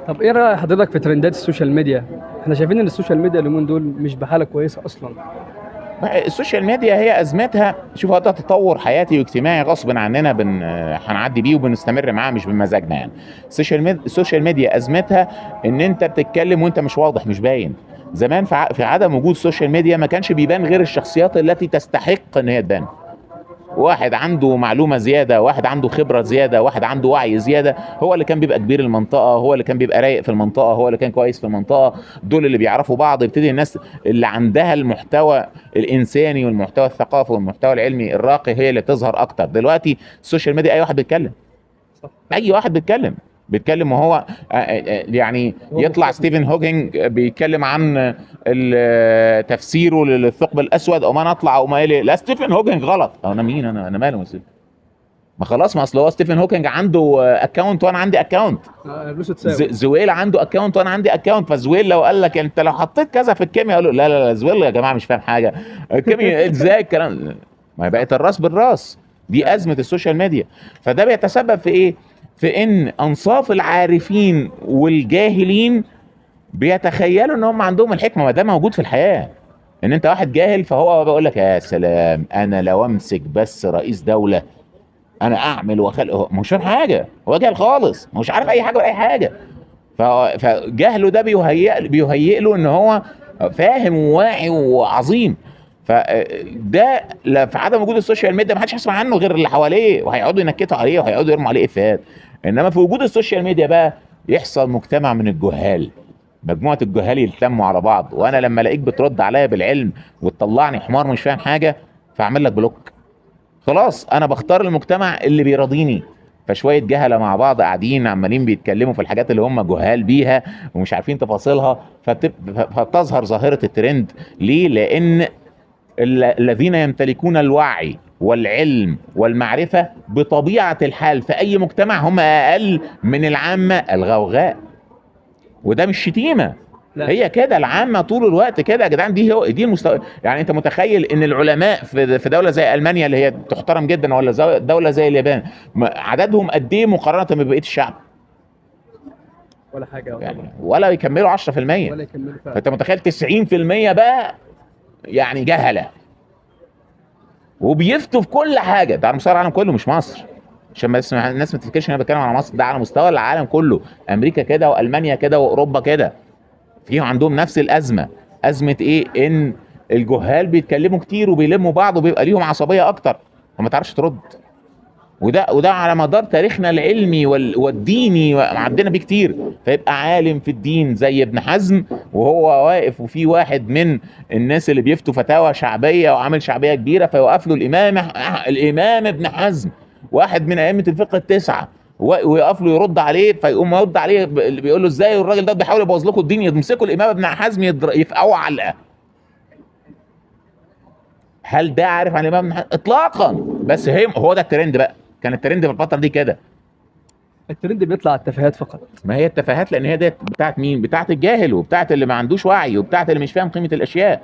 طب ايه رأي حضرتك في ترندات ال social media؟ احنا شايفين ان ال social media اليومين دول مش بحالة كويسة اصلا. ال social media هي ازمتها، شوف، هو ده تطور حياتي واجتماعي غصب عننا، هنعدي بيه وبنستمر معاه مش بمزاجنا. يعني ال social media ازمتها ان انت بتتكلم وانت مش واضح، مش باين. زمان في عدم وجود social media ما كانش بيبان غير الشخصيات التي تستحق ان هي تبان. واحد عنده معلومة زياده، واحد عنده خبره زياده، واحد عنده وعي زياده، هو اللي كان بيبقى كبير المنطقه، هو اللي كان بيبقى رايق في المنطقه، هو اللي كان كويس في المنطقه. دول اللي بيعرفوا بعض. يبتدي الناس اللي عندها المحتوى الانساني والمحتوى الثقافي والمحتوى العلمي الراقي هي اللي بتظهر اكتر. دلوقتي ال social media اي واحد بيتكلم. اي واحد بيتكلم وهو يعني هو يطلع مختفي. ستيفن هوكينج بيتكلم عن تفسيره للثقب الاسود، او ما انا اطلع او ما قايل لا ستيفن هوكينج غلط. انا مين؟ انا ماله ستيفن؟ ما خلاص، ما اصل هو ستيفن هوكينج عنده account وانا عندي account. فلوسه تساوي. زويل عنده account وانا عندي account. فزويل لو قال لك انت لو حطيت كذا في الكيمياء، قال له لا لا لا، زويل يا جماعة مش فاهم حاجة الكيمياء ازاي الكلام. ما هي بقت الراس بالراس. دي ازمة ال social media. فده بيتسبب في ايه؟ في ان انصاف العارفين والجاهلين بيتخيلوا ان هم عندهم الحكمه. ما ده موجود في الحياه، ان انت واحد جاهل فهو بيقول لك يا سلام انا لو امسك بس رئيس دولة انا اعمل واخلق. هو مش فاهم حاجه، هو جاهل خالص، مش عارف اي حاجة ولا اي حاجه. فجهله ده بيهيئ له ان هو فاهم وواعي وعظيم. فده في عدم وجود ال social media ما حدش هيسمع عنه غير اللي حواليه، وهيقعدوا ينكتوا عليه وهيقعدوا يرموا عليه افيهات. انما في وجود ال social media بقى يحصل مجتمع من الجهال، مجموعة الجهال يلتموا على بعض، وانا لما الاقيك بترد عليا بالعلم وتطلعني حمار مش فاهم حاجة فاعمل لك block. خلاص انا بختار المجتمع اللي بيرضيني. فشوية جهله مع بعض قاعدين عمالين بيتكلموا في الحاجات اللي هم جهال بيها ومش عارفين تفاصيلها، فبتظهر ظاهره الترند. ليه؟ لان الذين يمتلكون الوعي والعلم والمعرفة بطبيعة الحال في اي مجتمع هم اقل من العامة الغوغاء. وده مش شتيمه. لا. هي كده العامة طول الوقت كده يا جدعان. دي هو دي المستوى. يعني انت متخيل ان العلماء في دولة زي المانيا اللي هي تحترم جدا، ولا دولة زي اليابان، عددهم قد ايه مقارنة ببقية الشعب؟ ولا حاجة يعني ولا يكملوا 10%. ولا يكملوا فعلا. فانت متخيل 90% بقى يعني جهله وبيفتوا في كل حاجة. ده على مستوى العالم كله مش مصر، عشان بس الناس ما تفتكرش ان انا بتكلم على مصر، ده على مستوى العالم كله. امريكا كده والمانيا كده واوروبا كده، في عندهم نفس الازمة. ازمة ايه؟ ان الجهال بيتكلموا كتير وبيلموا بعض وبيبقى ليهم عصبية اكتر وما تعرفش ترد. وده على مدار تاريخنا العلمي والديني عندنا بيه كتير. فيبقى عالم في الدين زي ابن حزم وهو واقف، وفي واحد من الناس اللي بيفتوا فتاوى شعبية وعامل شعبية كبيرة، فيوقف له الامام ابن حزم، واحد من ائمة الفقه التسعة، ويقف له يرد عليه، فيقوم يرد عليه بيقول له ازاي الراجل ده بيحاول يبوظ لكم الدين، يمسكوا الامام ابن حزم يفقعوا علقه. هل ده عارف عن الامام ابن حزم؟ اطلاقا. بس هو ده الترند بقى، كان الترند في الفترة دي كده. الترند بيطلع على التفاهات فقط. ما هي التفاهات، لان هي ديت بتاعت مين؟ بتاعت الجاهل وبتاعت اللي ما عندوش وعي وبتاعت اللي مش فاهم قيمة الاشياء.